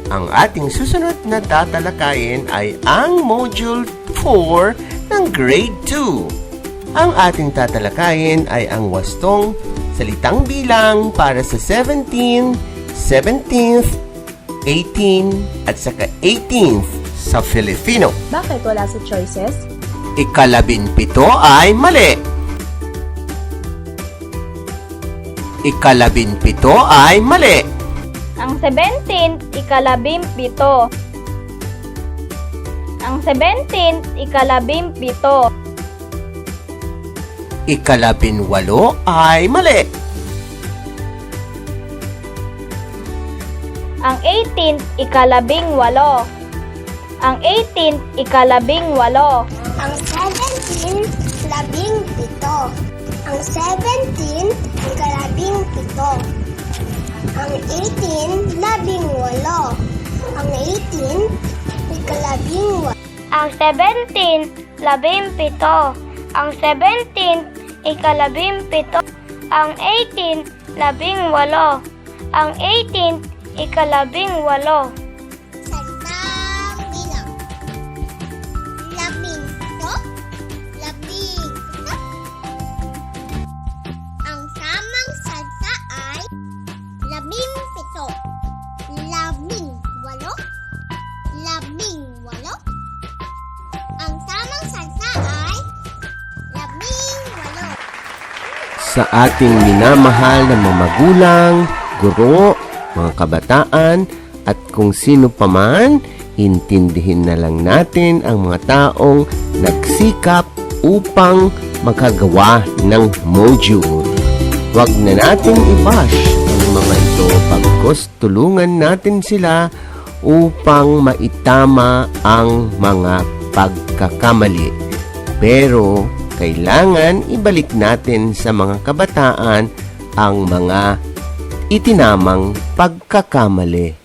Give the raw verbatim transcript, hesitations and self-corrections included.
Ang ating susunod na tatalakayin ay ang Module four ng Grade two. Ang ating tatalakayin ay ang wastong salitang bilang para sa seventeen, seventeenth, eighteen, at saka eighteenth sa Filipino. Bakit wala sa choices? Ikalabimpito ay mali. Ikalabimpito ay mali. Ang seventeen, ikalabimpito. Ang seventeen, ikalabimpito. Ikalabinwalo ay mali. Ang eighteen, ikalabingwalo. Ang eighteen, ikalabingwalo. Ang seventeen, labimpito. Ang seventeen, ikalabingpito. Ang eighteen, labingwalo. Ang eighteen, ikalabingwalo. Ang seventeen, labimpito. Ang seventeen, ikalabimpito. Ang eighteen, labingwalo. Ang eighteen, ikalabingwalo. Salitang bilang. Labimpito. Labimpito. Ang tamang salita ay labimpito. Labingwalo. Labingwalo. Ang tamang salita ay labingwalo. Sa ating minamahal na mga magulang, guro, mga kabataan, at kung sino pa man, intindihin na lang natin ang mga taong nagsikap upang makagawa ng module. Huwag na nating i-bash ang mga ito, bagkus tulungan natin sila upang maitama ang mga pagkakamali. Pero kailangan ibalik natin sa mga kabataan ang mga itinamang pagkakamali.